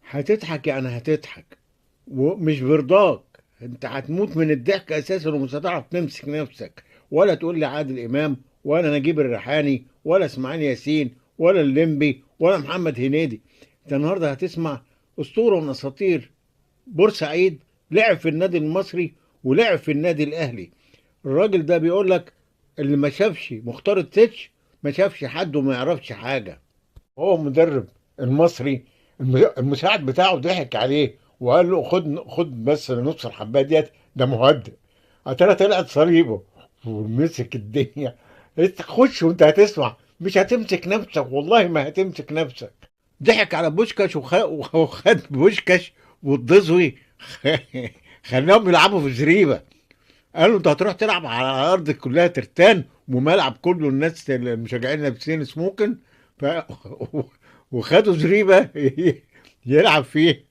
هتضحك يعني هتضحك، ومش برضاك، انت هتموت من الضحك اساسا ومش هتعرف تمسك نفسك. ولا تقول لي عادل امام، ولا نجيب الريحاني، ولا اسماعيل ياسين، ولا الليمبي، ولا محمد هنيدي. انت النهارده هتسمع اسطورة من اساطير بورسعيد، لعب في النادي المصري ولعب في النادي الاهلي. الراجل ده بيقول لك اللي ما شافش مختار التتش ما شافش حد وما يعرفش حاجة. هو مدرب المصري، المساعد بتاعه ضحك عليه وقال له خد بس نص الحبايه ديت، ده مهدئ. اتاري طلعت صليبه ومسك الدنيا. انت خش وانت هتسمع، مش هتمسك نفسك، والله ما هتمسك نفسك. ضحك على بوشكاش وخد بوشكاش والدزوي خلاهم يلعبوا في زريبه. قالوا انت هتروح تلعب على ارض كلها ترتان وملعب كله الناس المشجعين لابسين سموكن، وخدوا زريبه يلعب فيه.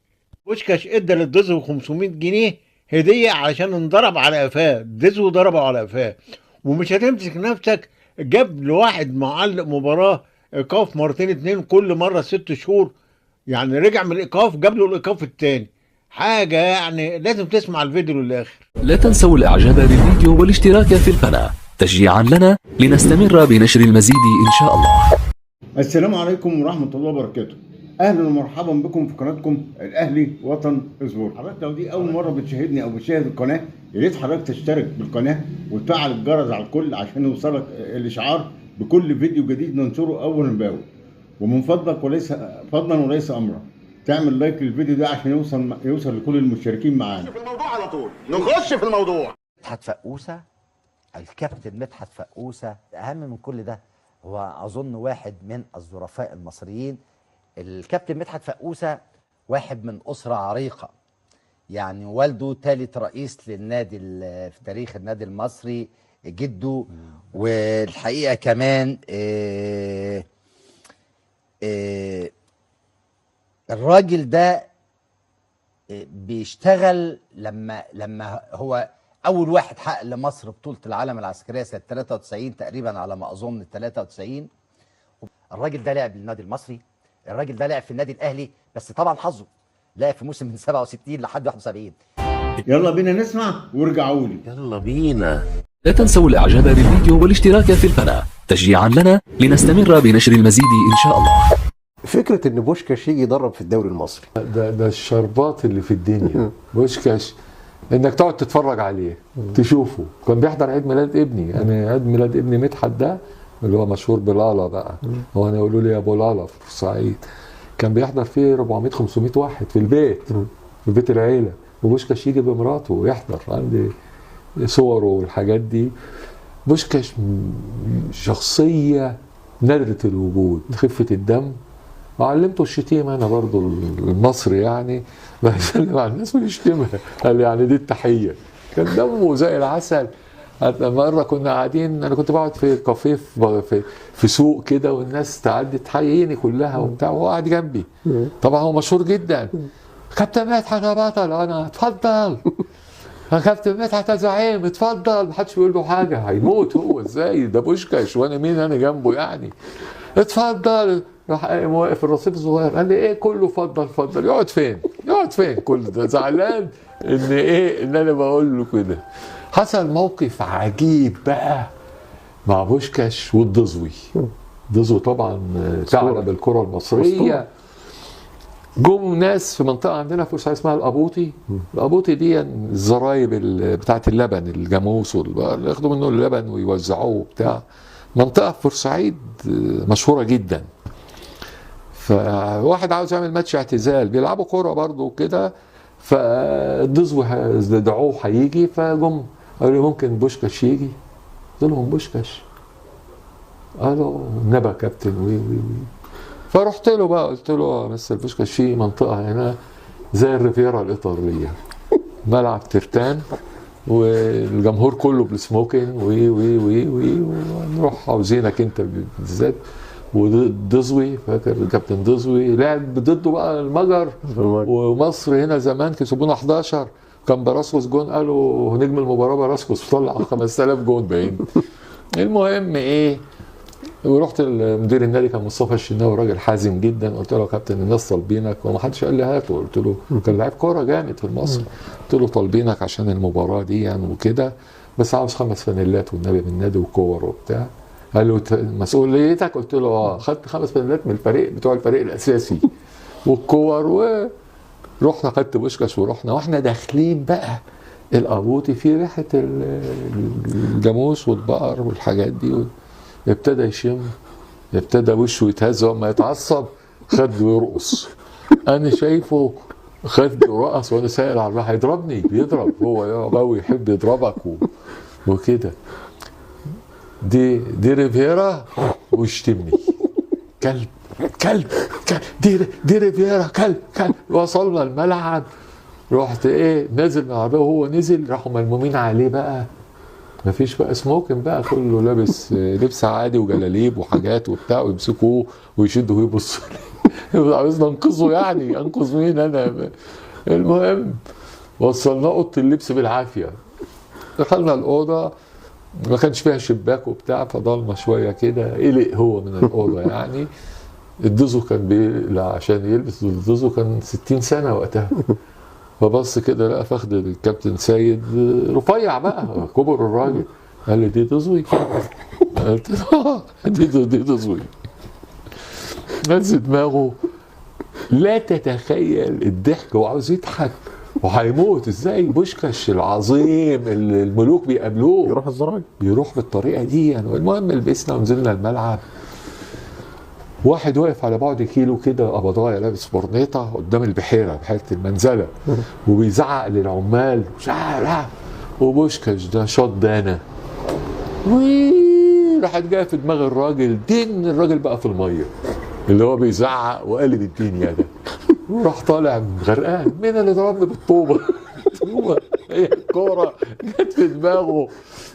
بوشكاش ادى للدزوي 500 جنيه هديه علشان انضرب على قفاه، الدزوي ضربه على قفاه. ومش هتمسك نفسك، جاب لواحد معلق مباراة ايقاف مرتين اتنين كل مرة 6 شهور، يعني رجع من الايقاف جاب له الايقاف التاني. حاجة يعني لازم تسمع الفيديو للاخر. لا تنسوا الاعجاب بالفيديو والاشتراك في القناة تشجيعا لنا لنستمر بنشر المزيد ان شاء الله. السلام عليكم ورحمة الله وبركاته، اهلا ومرحبا بكم في قناتكم الاهلي وطن سبورت. حضرتك لو دي اول مرة بتشاهدني او بتشاهد القناة، يا ريت حضرتك تشترك بالقناة وتفعل الجرس على الكل عشان يوصلك الاشعار بكل فيديو جديد ننشره اول باول. ومن فضلك وليس فضلا وليس امرا، تعمل like للفيديو ده عشان يوصل لكل المشتركين معانا. في الموضوع على طول، نخش في الموضوع. مدحت فقوسه، الكابتن مدحت فقوسه، اهم من كل ده هو اظن واحد من الظرفاء المصريين. الكابتن مدحت فقوسه واحد من اسره عريقة، يعني والده ثالث رئيس للنادي في تاريخ النادي المصري، جده. والحقيقة كمان الراجل ده بيشتغل لما هو اول واحد حقق لمصر بطوله العالم العسكرية سنة 93 تقريبا على ما اظن 93. الراجل ده لعب للنادي المصري، الراجل ده لعب في النادي الاهلي، بس طبعا حظه لعب في موسم من 67 لحد 71. يلا بينا نسمع وارجعوا لي. يلا بينا. لا تنسوا الاعجاب بالفيديو والاشتراك في القناة تشجيعا لنا لنستمر بنشر المزيد ان شاء الله. فكرة ان بوشكاش يجي يدرب في الدوري المصري، ده الشربات اللي في الدنيا. بوشكاش انك تقعد تتفرج عليه تشوفه. كان بيحضر عيد ميلاد ابني، انا عيد ميلاد ابني مدحت ده اللي هو مشهور بلالا بقى، هو انا يقولوا لي يا ابو لالا في الصعيد، كان بيحضر فيه 400 500 واحد في البيت، في بيت العيلة. وبوشكاش يجي بمراته ويحضر، عندي صوره والحاجات دي. بوشكاش شخصية نادرة الوجود، خفه الدم. وعلمته الشتيمة انا برضو المصري، يعني بسلم على الناس ويشتمها، قال يعني دي التحية. كان دمه زي العسل. مرة كنا قاعدين، انا كنت بقعد في كافيه في سوق كده، والناس تعدي تحييني كلها وبتاع، وهو قاعد جنبي. طبعا هو مشهور جدا، كابتن مدحت يا بطل، انا اتفضل يا كابتن مدحت يا زعيم اتفضل. محدش بيقول له حاجة، هيموت هو ازاي ده بوشكاش وانا مين انا جنبه يعني، اتفضل. راح قايم واقف الرصيف الصغير، قال لي ايه كله اتفضل اتفضل، يقعد فين؟ يقعد فين كل ده؟ زعلان ان ايه ان انا بقول له كده. حصل موقف عجيب بقى مع بوشكاش والدزوي. الدزوي طبعا ثعلب الكره المصرية. جم ناس في منطقة عندنا في بورسعيد اسمها الابوطي. الابوطي دي الزرايب بتاعه اللبن، الجاموس ياخدوا منه اللبن ويوزعوه وبتاع. منطقة في بورسعيد مشهورة جدا. فواحد عاوز يعمل ماتش اعتزال، بيلعبوا كورة برضه وكده، فالدزوي دعوه هيجي. فجم قالوا ممكن بوشكاش يجي؟ قلت لهم بوشكاش؟ قالوا نبا كابتن وي وي وي. فرحت له بقى قلت له يا مستر بوشكاش، في منطقة هنا زي الريفيرا الايطالية، ملعب ترتان والجمهور كله بالسموكن وي وي وي وي، ونروح عاوزينك انت بالذات. ودزوي، فاكر كابتن دزوي لعب ضده بقى المجر ومصر هنا زمان، كسبونا 11، كان براسكوس جون، قالوا نجم المباراة براسكوس، طلع 5000 جون باين. المهم ايه، ورحت لمدير النادي كان مصطفى الشناوي، راجل حازم جدا، قلت له يا كابتن الناس طالبينك، وما حدش قال لي هاته، قلت له كان لعيب كورة جامد في مصر، قلت له طالبينك عشان المباراة دي يعني وكده، بس عاوز 5 فانيلات والنبي من النادي وكور وبتاع. قال له مسؤوليتك؟ قلت له اه. خدت 5 فانيلات من الفريق بتوع الفريق الاساسي والكور، ورحنا خدت بوشكاش ورحنا. واحنا داخلين بقى القابوطي في ريحه الجاموس والبقر والحاجات دي، ابتدى يشم، ابتدى وشه يتهز، وما يتعصب خده يرقص. انا شايفه خده رقص وانا سائل على الراحة هيضربني، بيضرب هو قوي، يحب يضربك وكده. دي ريفيرا ويشتمني، كلب كلب كلب، دي ريفيرا كلب كلب. وصلنا الملعب، رحت ايه نازل من العربية وهو نزل، راحوا ملمومين عليه بقى، مفيش بقى سموكن بقى، كله لابس لبس عادي وجلاليب وحاجات وبتاع، ويمسكوه ويشدوا ويبصوا لي، عاوزنا انقذه يعني، انقذ مين انا؟ المهم وصلنا اوضة اللبس بالعافية، دخلنا الاوضة ما كانش فيها شباك وبتاع، فضلنا شوية كده، قلق هو من الاوضة يعني. الدوزو كان بيقلع عشان يلبس، الدوزو كان 60 سنة وقتها، فبص كده لقى فخد الكابتن سيد رفيع بقى، كبر الراجل، قال لي دي دزوي؟ قلت له دي دزوي. نزل دماغه، لا تتخيل الضحك، هو عاوز يضحك وهيموت ازاي بوشكاش العظيم اللي الملوك بيقابلوه يروح الزراعي بيروح بالطريقة دي يعني. المهم لبسنا ونزلنا الملعب، واحد واقف على بعد كيلو كده قبضايه لابس برنيطه قدام البحيرة، بحيرة المنزلة، وبيزعق للعمال، وبوشكاش ده شاط دانا راحت جاية في دماغ الراجل، دين الراجل بقى في المية اللي هو بيزعق وقلب الدنيا ده، وراح طالع غرقان. مين اللي ضربني بالطوبه؟ هو هي الكورة جت في دماغه.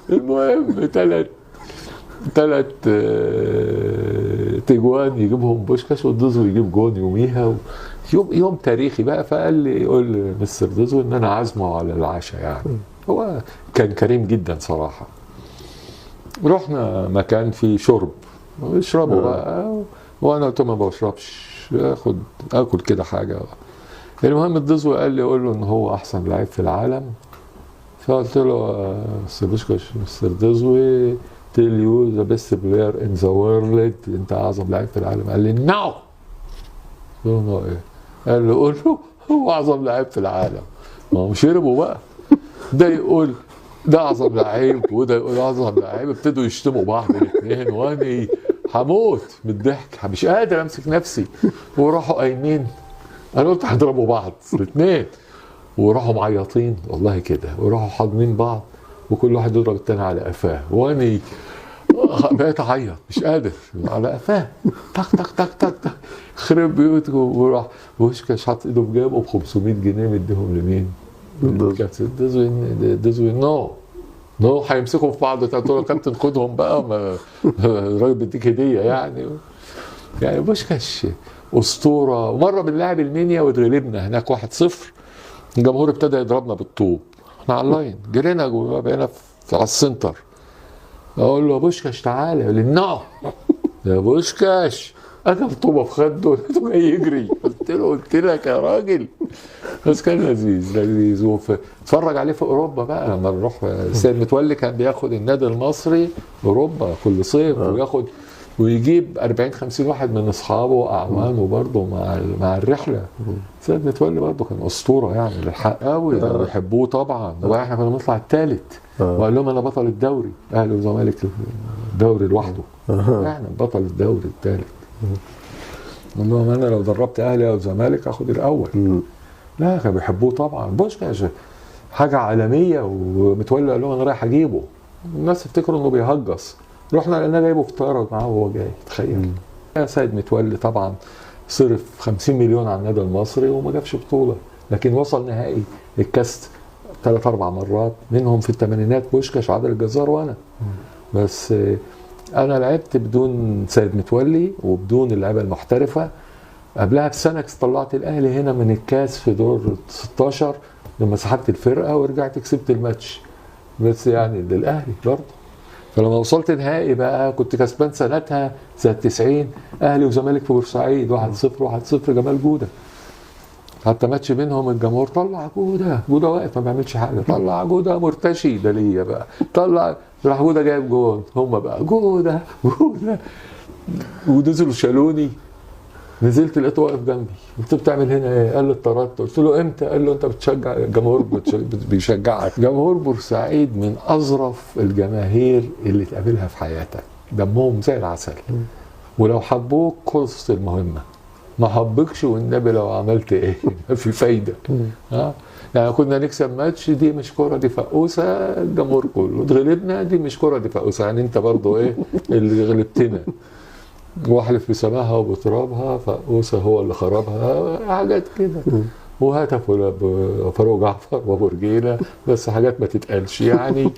المهم ثلاث تجوان يجيبهم بوشكاش، والدوزو يجيب جون يوميها، يوم تاريخي بقى. فقال لي قول لمستر دوزو ان انا عازمة على العشاء يعني، هو كان كريم جدا صراحة. رحنا مكان فيه شرب، اشربوا بقى، وانا قلت ما بشربش، اخد اكل كده حاجة. المهم الدوزو قال لي قول له ان هو احسن لعيب في العالم. فقلت له مستر بوشكاش، مستر دوزو tell you the best player in the world، انت اعظم لعيب في العالم. قال لي no. قلت له no ايه؟ قال له قول له هو اعظم لعيب في العالم. ما هم شربوا بقى، ده يقول ده اعظم لعيب وده يقول اعظم لعيب، ابتدوا يشتموا بعض الاثنين، واني هموت من الضحك مش قادر امسك نفسي. وراحوا قايمين، انا قلت هيضربوا بعض الاثنين، وراحوا معيطين والله كده، وراحوا حاضنين بعض، وكل واحد يضرب التاني على قفاه، واني بقيت اعيط مش قادر على قفاه، تك تك تك تك تك، خرب بيوتكم. وراح بوشكاش حاطط ايده في جيبه ب 500 جنيه مديهم لمين؟ كابتن دزوي. no no هيمسكوا في بعض. قلت له كابتن خدهم بقى، ما الراجل بيديك هديه يعني. يعني بوشكاش اسطورة. ومرة بنلعب المنيا واتغلبنا هناك 1-0، الجمهور ابتدى يضربنا بالطوب، احنا على ال line جرينا بقينا على ال center. اقول له يا بوشكاش تعالى، يقول لي no يا بوشكاش، انا الطوبه في خده لقيته جاي يجري. قلت له قلت لك يا راجل. بس كان لذيذ لذيذ. اتفرج عليه في اوروبا بقى لما نروح، السيد متولي كان بياخد النادي المصري اوروبا كل صيف، وياخد ويجيب 40 50 واحد من اصحابه واعوانه برضه مع الرحلة. سيد متولي برضه كان اسطورة يعني للحق قوي، بيحبوه طبعا. واحنا كنا بنطلع الثالث، وقال لهم انا بطل الدوري، اهلي وزمالك الدوري لوحده، احنا بطل الدوري الثالث. قال لهم انا لو دربت اهلي او زمالك اخد الاول. لا كانوا بيحبوه طبعا. بوشكاش حاجة عالمية، ومتولي قال لهم انا رايح اجيبه. الناس افتكروا انه بيهجص، رحنا لقيناه جايبه في الطيارة معاه وهو جاي. تخيل. سيد متولي طبعا صرف 50 مليون على النادي المصري وما جابش بطوله، لكن وصل نهائي الكاس 3 4 مرات، منهم في الثمانينات بوشكاش وعادل الجزار وانا. بس انا لعبت بدون سيد متولي وبدون اللعيبة المحترفه. قبلها بسنة طلعت الاهلي هنا من الكاس في دور 16 لما سحبت الفرقة ورجعت كسبت الماتش، بس يعني للاهلي برضه. فلما وصلت نهائي بقى كنت كسبان سنتها سنة 90 اهلي وزمالك في بورسعيد 1-0 1-0 جمال جوده. حتى ماتش منهم الجمهور طلع جوده، جوده واقف ما بيعملش حاجة، طلع جوده مرتشي ده ليا بقى، طلع راح جوده جايب جون، هم بقى جوده جوده ونزلوا شالوني. نزلت لقيته واقف جنبي، انت بتعمل هنا ايه؟ قال لي اتطردت. قلت له امتى؟ قال له انت بتشجع الجمهور، بيشجعك. جمهور بورسعيد من اظرف الجماهير اللي تقابلها في حياتك، دمهم زي العسل، ولو حبوك خلصت المهمة، ما حبكش والنبي لو عملت ايه ما في فايده. ها يعني كنا نكسب ماتش، دي مش كورة دي فقوسه، الجمهور كله اتغلبنا، دي مش كورة دي فقوسه، يعني انت برضو ايه اللي غلبتنا. واحلف بسماها وبترابها فقوسه هو اللي خربها، حاجات كده. وهتفوا فاروق جعفر وابو رجيله، بس حاجات ما تتقالش يعني.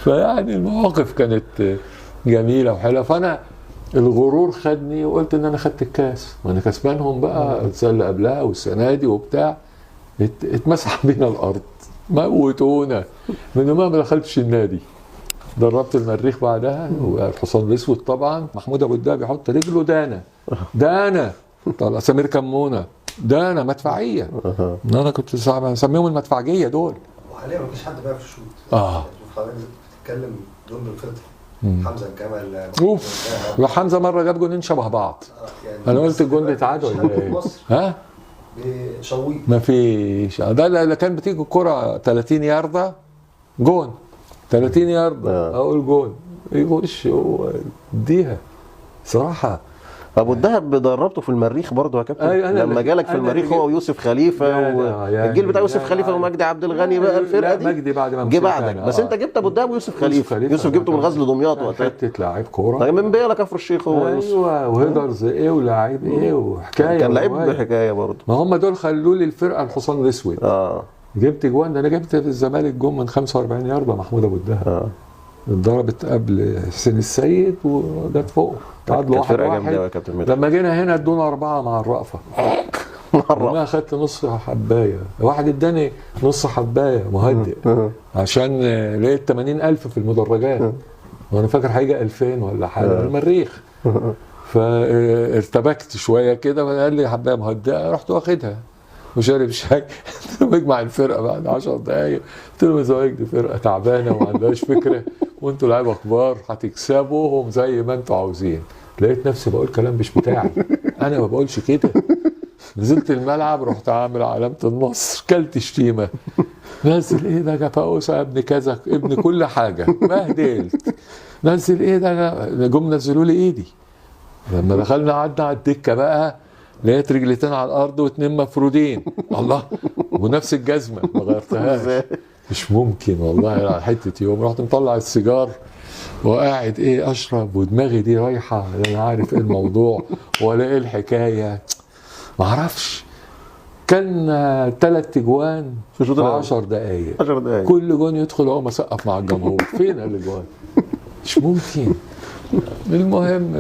فيعني المواقف كانت جميلة وحلوه. فانا الغرور خدني وقلت ان انا خدت الكاس، وانا كسبانهم بقى السنة اللي قبلها والسنة دي وبتاع. اتمسح بينا الارض، موتونا من يومها ما دخلتش النادي. دربت المريخ بعدها والحصان الاسود طبعا، محمود ابو الدهب يحط رجله دانا دانا، طلع سمير كمونه دانا، مدفعيه. انا كنت صعب اسميهم المدفعجيه دول. وحاليا مفيش حد بيعرف يشوط. حضرتك بتتكلم دول بالفطرة، حمزة الجمل. اوف، حمزة مرة جاب جونين شبه بعض. يعني انا قلت الجون بيتعادل ولا ايه؟ ها؟ بشويط ما فيش. ده اللي كان بتيجي الكره 30 يارده جون، 30 يارده اقول جون، يخش هو يديها صراحة. ابو الدهب دربته في المريخ برضه يا كابتن. أيوة، لما جالك في المريخ هو ويوسف خليفة، والجيل بتاع يوسف خليفة ومجدي عبد الغني بقى، الفرقة دي مجدي بعد ما جه بعدك. بس انت جبت ابو الدهب ويوسف خليفة. يوسف جبته من غزل دمياط وقتها، حتة لعيب كورة من بيلا كفر الشيخ هو. ايوه، و headers ايه ولاعيب ايه وحكاية، كان لعيب حكاية برضه. ما هم دول خلوا لي الفرقة الحصان الاسود. جبت جوان، ده انا جبت في الزمالك جون من 45 يارده محمود ابو الدهب. اتضربت قبل حسين السيد وجت فوق، تعادلوا 1-1. لما جينا هنا ادونا 4 مع الرأفة. انا اخدت نص حبايه، واحد اداني نص حبايه مهدئ عشان لقيت 80,000 في المدرجات، وانا فاكر هيجي 2000 ولا حاجة المريخ. فارتبكت شوية كده، فقال لي حبايه مهدئه، رحت واخدها وشارب شاي. مجمع الفرقة بعد 10 دقايق، قلت لهم الزمالك دي فرقه تعبانة وما عندهاش فكرة، وانتوا لعيبة كبار هتكسبوهم زي ما انتوا عاوزين. لقيت نفسي بقول كلام مش بتاعي، انا ما بقولش كده. نزلت الملعب رحت عامل علامة النصر، كلت شتيمه، نزل ايه ده فاقوسه ابن كذا ابن كل حاجة، بهدلت. نزل ايه ده، جم نزلوا لي ايدي. لما دخلنا قعدنا على الدكة بقى، لقيت رجلتين على الارض واثنين مفرودين، الله، ونفس الجزمة ما غيرتهاش. مش ممكن والله. حتة يوم رحت مطلع السيجار وقاعد ايه اشرب، ودماغي دي رايحة، لا انا عارف ايه الموضوع ولا ايه الحكاية، ما اعرفش. كان 3 اجوان في 10 دقائق، 10 دقائق كل جون يدخل اقوم اسقف مع الجمهور. فين الاجوان؟ مش ممكن. المهم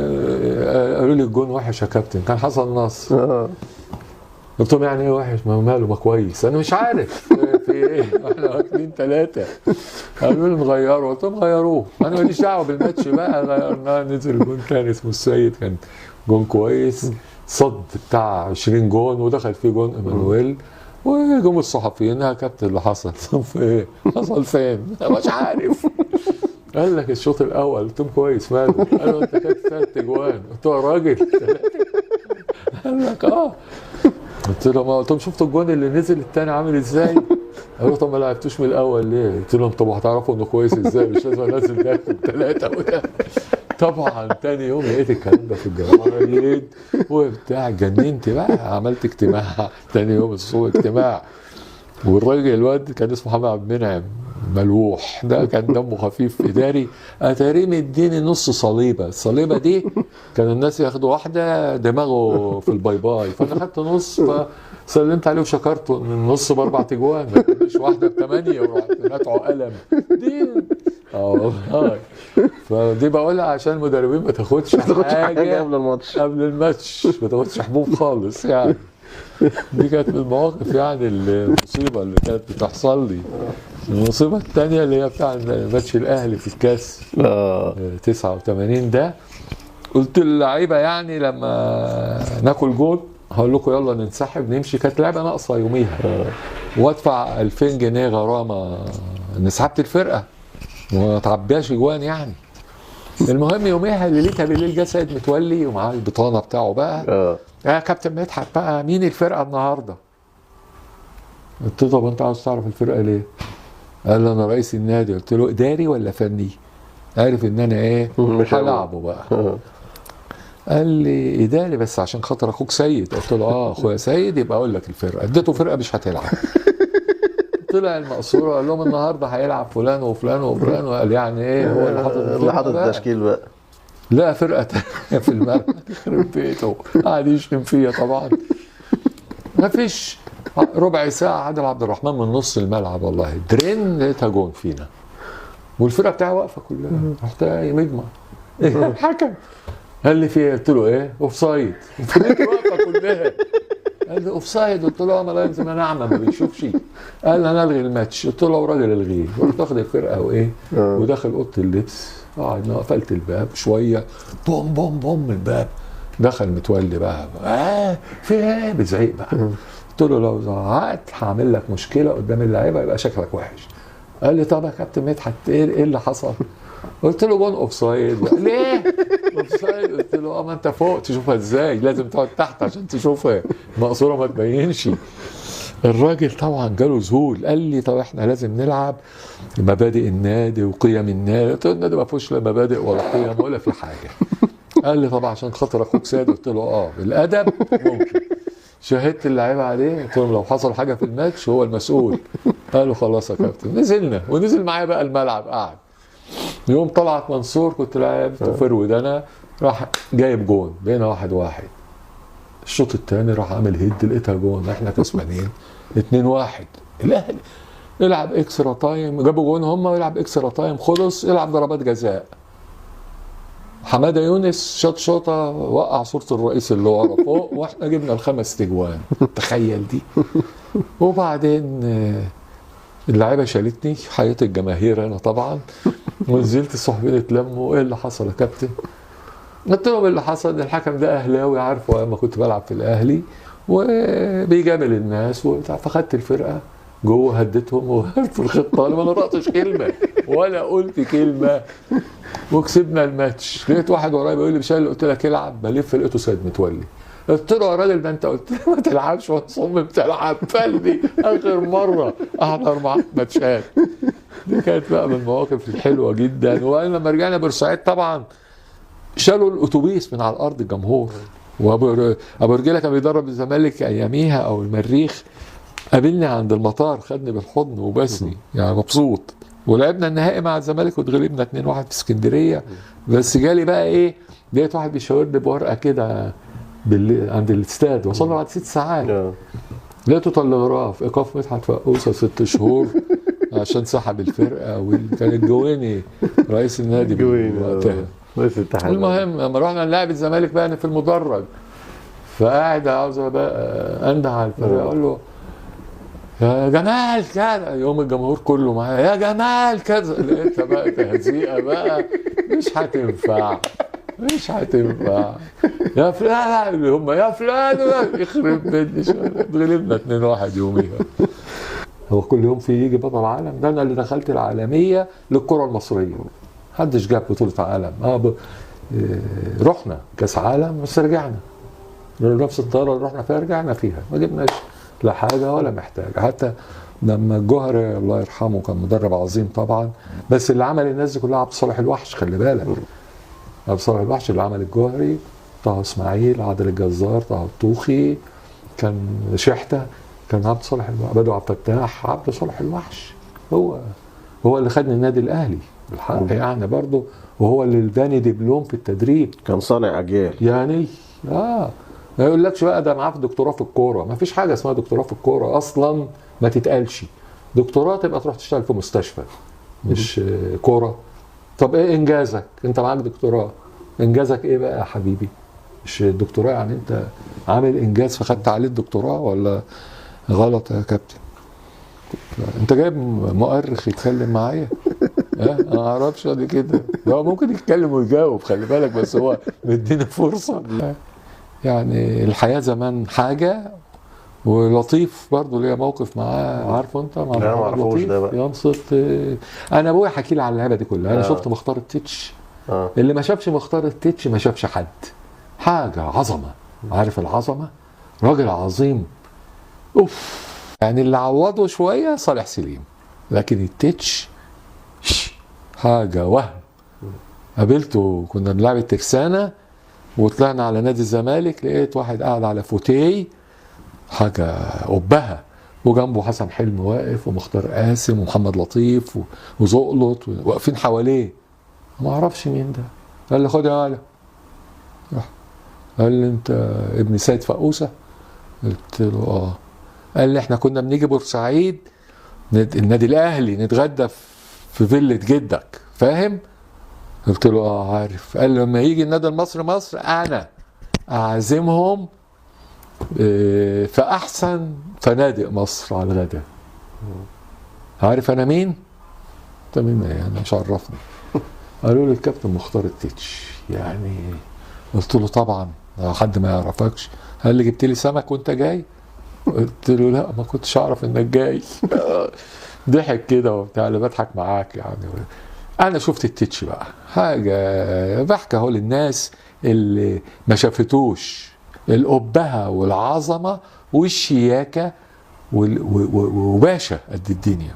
قالوا لي الجون وحش يا كابتن، كان حصل نص. قلت لهم يعني ايه وحش؟ ما ماله، ما كويس. انا مش عارف في ايه، احنا واكلين 3. قالوا لي نغيره، قلت لهم غيروه، انا ماليش دعوه بالماتش بقى. غيرناه، نزل جون تاني اسمه السيد، كان جون كويس، صد بتاع 20 جون ودخل فيه جون ايمانويل. وجم الصحفيين، يا كابتن اللي حصل في ايه؟ حصل فين؟ انا مش عارف. قال لك الشوط الاول. قلت لهم كويس ماله؟ قالوا انت كانت 3 اجوان. قلت له يا راجل 3؟ قال لك اه. قلت لهم شفتوا الجون اللي نزل الثاني عامل ازاي؟ قالوا طب ما لعبتوش من الاول ليه؟ قلت لهم طب وهتعرفوا انه كويس ازاي؟ مش لازم انزل ده 3 وده. طبعا تاني يوم لقيت الكلام ده في الجرايد وبتاع، جننت بقى. عملت اجتماع تاني يوم الصبح، اجتماع، والراجل الواد كان اسمه محمد عبد المنعم ملوح، ده كان دمه خفيف اداري، اتاريه مديني نص صليبه. الصليبه دي كان الناس ياخدوا واحدة دماغه في ال bye bye، فانا خدت نص، فسلمت عليه وشكرته ان النص ب4 اجوان، مش واحدة ب8، ورحت ناتعه قلم دي. والله. فدي بقولها عشان المدربين ما تاخدش حاجة قبل الماتش، ما تاخدش حبوب خالص يعني. دي كانت من المواقف يعني المصيبة اللي كانت بتحصل لي. المصيبة الثانية اللي هي بتاع ماتش الاهلي في الكاس 89 ده، قلت للعيبة يعني لما ناكل جول هقول لكم يلا ننسحب نمشي، كانت لعبه ناقصه يوميها، وادفع 2000 جنيه غرامة ان سحبت الفرقة وما تعبيهاش اجوان يعني. المهم يوميها ليلتها بالليل جه سيد متولي ومعاه البطانة بتاعه بقى، يا كابتن مدحت بقى مين الفرقة النهارده؟ قلت له طب انت عاوز تعرف الفرقة ليه؟ قال لي انا رئيس النادي. قلت له اداري ولا فني؟ عارف ان انا ايه هلعبه بقى. قال لي اداري بس عشان خاطر اخوك سيد. قلت له اه اخويا سيد يبقى اقول لك الفرقة. اديته فرقه مش هتلعب. طلع المقصورة قال لهم النهارده هيلعب فلان وفلان وفلان، وقال يعني ايه هو اللي حاطط اللي حاطط التشكيل بقى. لا فرقه ثانية في الملعب يخرب بيته، قعد يشتم فيا طبعا. مفيش ربع ساعة عادل عبد الرحمن من نص الملعب والله درين لقيتها جون فينا، والفرقة بتاعي واقفة كلها. رحت مجمع ايه الحكم؟ قال لي في ايه؟ قلت له ايه؟ offside. الفرقة واقفة كلها. قال لي offside. قلت له انا لا يلزم، انا اعمى ما بيشوفش. قال لي انا الغي الماتش. قلت له راجل الغيه. رحت واخد الفرقة وايه وداخل اوضة اللبس، قعدنا قفلت الباب شوية، بوم بوم بوم الباب. دخل متولي بقى في ايه بتزعيق بقى. قلت له لو زعقت هعمل لك مشكلة قدام اللعيبة يبقى شكلك وحش. قال لي طب يا كابتن مدحت ايه اللي حصل؟ قلت له جون offside. ليه؟ offside؟ قلت له ما انت فوق تشوفها ازاي؟ لازم تقعد تحت عشان تشوفها، المقصورة ما تبينش. الراجل طبعا جاله ذهول، قال لي طب احنا لازم نلعب مبادئ النادي وقيم النادي. قلت له النادي ما فيهوش لا مبادئ ولا قيم ولا في حاجة. قال لي طب عشان خاطر اخوك سيد. قلت له اه بالادب ممكن. شاهدت اللعيبة عليه، قلت لهم لو حصل حاجة في الماتش هو المسؤول. قالوا خلاص يا كابتن. نزلنا ونزل معايا بقى الملعب قعد. يوم طلعت منصور كنت لعبت forward انا، راح جايب جون بقينا 1-1. الشوط الثاني راح عامل head لقيتها جون، احنا كسبانين 2-1. الاهلي العب extra time، جابوا جون هم، ويلعب extra time خلص، العب ضربات جزاء. حمادة يونس شاط شوطه وقع صوره الرئيس اللي ورا فوق، واحنا جبنا ال5 اجوان. تخيل دي. وبعدين اللعيبة شالتني، حياة الجماهير انا طبعا، ونزلت الصحفيين اتلموا، ايه اللي حصل يا كابتن؟ قلت لهم اللي حصل الحكم ده اهلاوي، عارفه اما كنت بلعب في الاهلي وبيجامل الناس وبتاع، فخدت الفرقة جوه هديتهم وعرفوا الخطة، انا ما نطقتش كلمة ولا قلت كلمة وكسبنا الماتش. لقيت واحد ورايا بيقول لي مش انا اللي قلت لك العب؟ بلف لقيته سيد متولي. قلت له يا راجل ده انت قلت لي ما تلعبش وانا صمم تلعب، فلني اخر مرة احضر معاك ماتشات. دي كانت بقى من المواقف الحلوة جدا. وانا لما رجعنا بورسعيد طبعا شالوا الاتوبيس من على الارض الجمهور، وابو رجيله كان بيدرب الزمالك اياميها او المريخ، قابلني عند المطار خدني بالحضن وبسني يعني مبسوط. ولعبنا النهائي مع الزمالك واتغلبنا 2-1 في اسكندرية. بس جالي بقى ايه، لقيت واحد بيشاور لي بورقه كده عند الاستاد، وصلنا بعد 6 ساعات لقيته تلغراف ايقاف مدحت فقوسه 6 شهور عشان سحب الفرقة. وكان الجويني رئيس النادي وقتها، رئيس الاتحاد. المهم لما رحنا نلعب الزمالك بقى في المدرج، فقاعد عاوز بقى انده على الفرقة اقول له يا جمال كذا، يوم الجمهور كله معايا يا جمال كذا، لقيتها بقى تهزيئه بقى مش هتنفع مش هتنفع يا فلان اللي هم يا فلان يخرب بيتي. اتغلبنا 2-1 يوميها. هو كل يوم في يجي بطل عالم؟ ده انا اللي دخلت العالمية للكرة المصرية، محدش جاب بطوله عالم. رحنا كاس عالم بس رجعنا نفس الطيارة اللي رحنا فيها رجعنا فيها، ما جبناش لا حاجة ولا محتاج. حتى لما الجوهري الله يرحمه كان مدرب عظيم طبعا، بس اللي عمل الناس دي كلها عبد الصالح الوحش، خلي بالك عبد الصالح الوحش اللي عمل الجوهري، طه اسماعيل، عادل الجزار، طه الطوخي، كان شحته، كان عبد الصالح بدو عبد الفتاح، عبد الصالح الوحش هو اللي خدني النادي الاهلي الحق يعني برضه، وهو اللي اداني دبلوم في التدريب، كان صانع اجيال يعني. ما يقولكش بقى ده معاه في دكتوراه في الكورة، ما فيش حاجة اسمها دكتوراه في الكورة اصلا، ما تتقالش دكتوراه، تبقى تروح تشتغل في مستشفى مش كورة. طب ايه انجازك؟ انت معاك دكتوراه، انجازك ايه بقى يا حبيبي؟ مش الدكتوراه يعني انت عامل انجاز فخدت عليه الدكتوراه، ولا غلط يا كابتن؟ انت جايب مؤرخ يتكلم معايا؟ انا ما اعرفش ادي كده، هو ممكن يتكلم ويجاوب خلي بالك، بس هو مدينا فرصة. يعني الحياة زمان حاجة. ولطيف برضه ليا موقف معاه، عارفه انت؟ مع لا ما اعرفوش ده بقى. ينصت. انا ابويا حكي لي على اللعبة دي كلها. انا شفت مختار التتش. اللي ما شافش مختار التتش ما شافش حد. حاجة عظمه، عارف العظمة؟ راجل عظيم. اوف يعني اللي عوضه شوية صالح سليم، لكن التتش حاجة وهم. قابلته كنا بنلعب الترسانه وطلعنا على نادي الزمالك، لقيت واحد قاعد على فوتيه حاجة قبها، وجنبه حسن حلمي واقف ومختار قاسم ومحمد لطيف وزقلط واقفين حواليه. ما اعرفش مين ده. قال لي خد يا ولا. قال لي انت ابن سيد فقوسه؟ قلت له اه. قال لي احنا كنا بنيجي بورسعيد النادي الاهلي نتغدى في فيلة جدك، فاهم؟ قلت له اه عارف. قال لي لما يجي النادي المصري مصر انا اعزمهم في احسن فنادق مصر على الغداء. عارف انا مين؟ انت مين ايه؟ انا مش عرفني. قالوا لي الكابتن مختار التتش. يعني قلت له طبعا حد ما يعرفكش. قال لي جبت لي سمك وانت جاي؟ قلت له لا ما كنتش اعرف انك جاي. ضحك كده وبتاع، اللي بضحك معاك يعني. انا شفت التتش بقى حاجة بحكي اهو للناس اللي ما شافتوش، الأبهة والعظمة والشياكه وباشا قد الدنيا.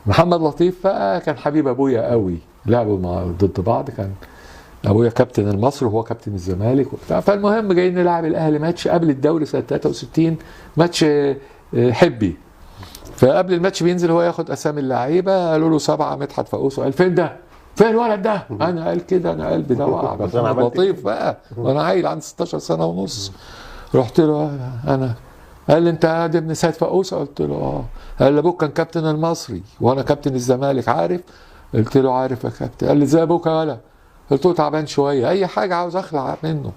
محمد لطيف بقى كان حبيب ابويا قوي، لعبوا مع ضد بعض، كان ابويا كابتن المصري وهو كابتن الزمالك وبتاع. فالمهم جايين نلعب الاهلي ماتش قبل الدوري سنة 63، ماتش حبي. فقبل الماتش بينزل هو ياخد اسامي اللعيبة، قالوا له 7 مدحت فقوسه. قال فين ده؟ فين الولد ده؟ انا قال كده، انا قلبي ده وقع. محمد لطيف بقى وانا عيل عندي 16 سنة ونص. رحت له انا، قال لي انت ابن سيد فقوسه؟ قلت له اه. قال لي ابوك كان كابتن المصري وانا كابتن الزمالك، عارف؟ قلت له عارف يا كابتن. قال لي ازاي ابوك يا ولد؟ قلت له تعبان شوية، اي حاجة عاوز اخلع منه.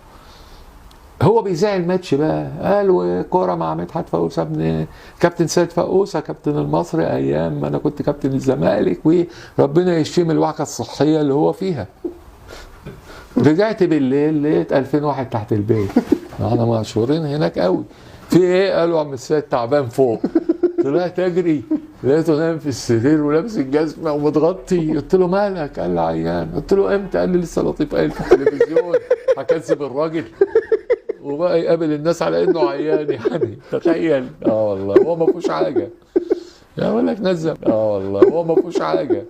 هو بيذاع الماتش بقى، قال وكوره مع مدحت فقوسه ابن كابتن سيد فقوسه كابتن المصري ايام ما انا كنت كابتن الزمالك، وربنا يشفيه من الوعكه الصحية اللي هو فيها. رجعت بالليل لقيت 2000 واحد تحت البيت، احنا مشهورين هناك قوي. في ايه؟ قالوا عم السيد تعبان فوق. طلعت اجري لقيته نايم في السرير ولابس الجزمة ومتغطي. قلت له مالك؟ قال لي عيان. قلت له امتى؟ قال لي لسه لطيف قايل في التلفزيون. هكذب الراجل وبقى يقابل الناس على انه عيان يعني، تخيل. اه والله هو ما فيهوش حاجة يا بقول لك نزل. اه والله هو ما فيهوش حاجة.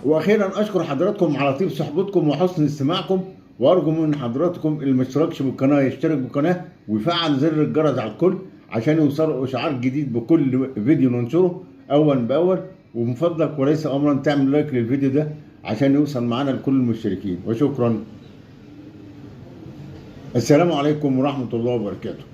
واخيرا اشكر حضراتكم على طيب صحبتكم وحسن استماعكم، وارجو من حضراتكم اللي ما اشتركش بالقناة يشترك بالقناة ويفعل زر الجرس على الكل عشان يوصلوا اشعار جديد بكل فيديو ننشره اول باول. ومن فضلك وليس امرا تعمل لايك للفيديو ده عشان يوصل معانا لكل المشتركين، وشكرا. السلام عليكم ورحمة الله وبركاته.